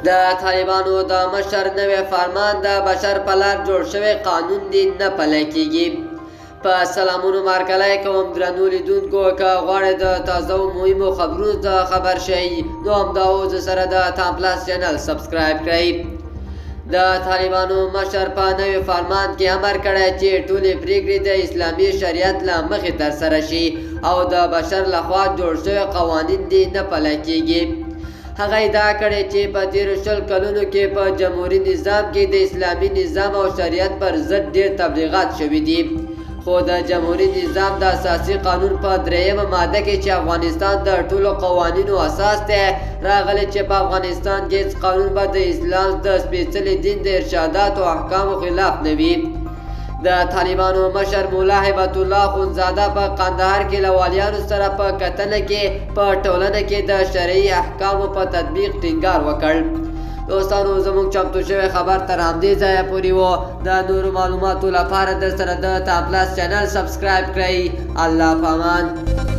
د طالبانو د مشر نوی فرمان د بشر په لار جوړ شوی قانون دی نه پلی کیږي. په سلامونو مارکلی کوم درنو لیدونکو، که غواړئ د تازه او مهمو خبرونو څخه خبر شئ نو همدا اوس سره د تام پلاس چینل سبسکرایب کړئ. د طالبانو مشر په نوي فرمان کې امر کړی چې ټولې پریکړې د اسلامي شریعت له مخې ترسره شي او د بشر لخوا جوړ شوي قوانین دې نه پلی کیږي. هغه ادعا کړې چې په تېرو 20 کلونو کې په جمهوري نظام کې د اسلامي نظام او شریعت پر ضد ډېر تبلیغات شوي دي، خو د جمهوري نظام د اساسي قانون په 3مه ماده کې چې افغانستان د ټولو قوانینو اساس دی راغلی چې په افغانستان کې هیڅ قانون به د اسلام د سپېڅلي دین د ارشاداتو او احکامو خلاف نه وي. د طالبانو مشر مولا هبت الله اخوندزاده په قندهار کې له والیانو سره په کتنه کې په ټولنه کې د شرعي احکامو په تطبیق ټینګار وکړ. دوستانو، زموږ چمتو شوی خبر تر همدې ځایه پورې و. د نورو معلوماتو لپاره در سره د تام پلاس چینل سبسکرایب کړئ. الله پامان.